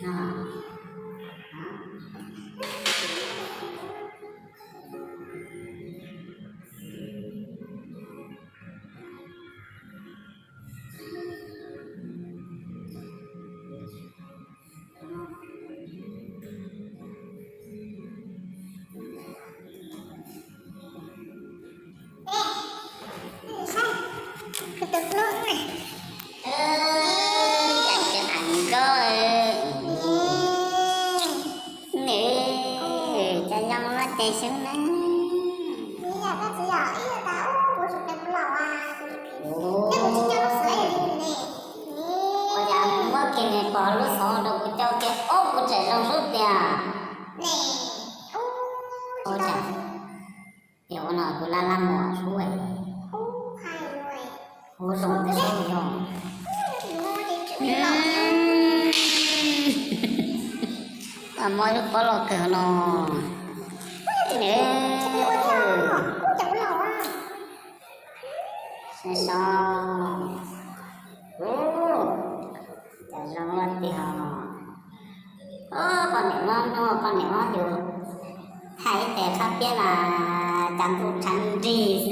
Tus hlub na. Cas tsis hais nkauj. Nws, cas zoo luaj tes xwb na. Ua cas muab kiag nws pom lub xov rau kuv coj kiag, ob kuv tseem zoo xwb tiag. Ua cas, yog ua no kuv laj laj mus xwb. Kuv zoo tiag yog. Muab lub pob loj kawg no. Nws, so, cas zoo luaj tiag. Poj niam hlob, poj niam hlob yus thaij ib tes qab piab mas cas ntuj tshav nrig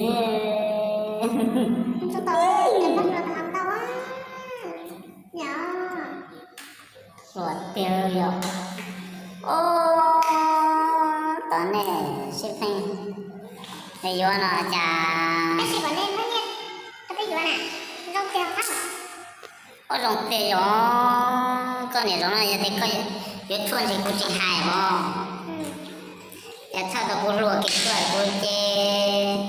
xwb. Hluas tiag yog. Ub, tau nej sib pheej yuav no cas. Ub, zoo tiag yog. Koj niam zoo no yog tias koj yuav tshuaj ntshe kuv tsis hais os. Yog txhawj tau kuv hluas kev tuaj kuv ces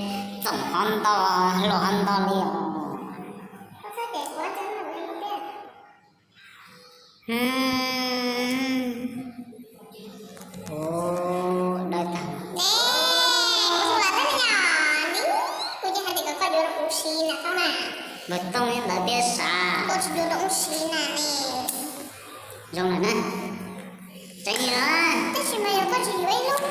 txoom hov ntau, hluas hov ntau li os. Ub, dawb tag. Npawg Tooj ntawd thiab sav. Zoo lawm na. Tseem yog, tab sis mas yog koj tsis yuav ib lub,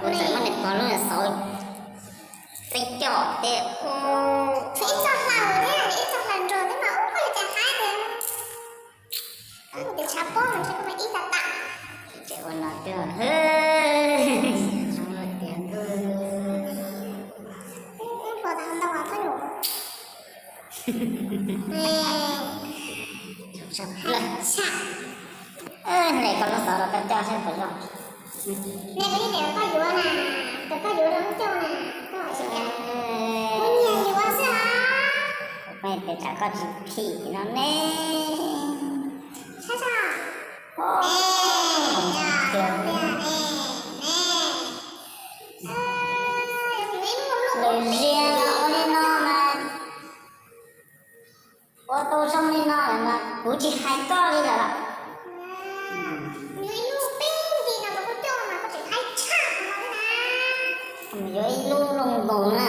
kuv tseem muab niam pog lub xauv txeeb coj thiab. Ib txoj hlawv thiab, ib txoj hlawv nrog thiab mas ub, koj yuav cas haib tiag. Tus tshav pob mas ntshe koj ib tag tam. Ces ua no thiab, zoo tiag. Hle koj lub xauv rau koj coj saib puas zoo. Koj yuav na, koj yuav rau koj coj na, koj hais tias kuv nyiam yuav xwb os. Kuv pheej tias tsam koj tsis phim no ne. Saib, lwm zaus ua li no mas, ua tau zoo li no lawm mas kuv tsis hais koj li lawm. Yog ib lub peb nti no rau koj coj mas koj tseem haib tshaj no thiab na. Yuav ib lub looj nkaus na,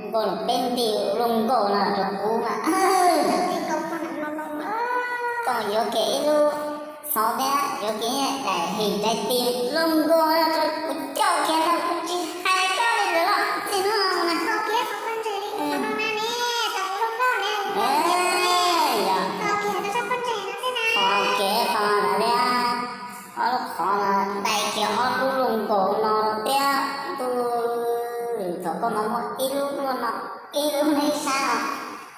nkaus peb nti looj nkaus no rau kuv mas. Koj yuav kiag ib lub xauv thiab yuav kiag daim him daim tis looj nkaus no rau kuv coj kiag no kuv tsis hais koj li lawm los txij hnub no na. Qhov kev qhov ntawd thiab, ob lub qhov no dai kiag ob lub looj nkaus no thiab ntuj, thaum koj mas muaj ib lub luaj no, ib lub neb sab no,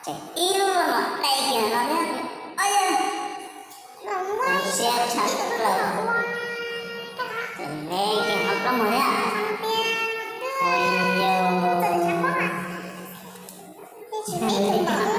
tseem ib lub luaj no dai kiag no thiab. Siab tshaj plaws. Tseem neb kiag qhov plaub muag thiab. Ua yus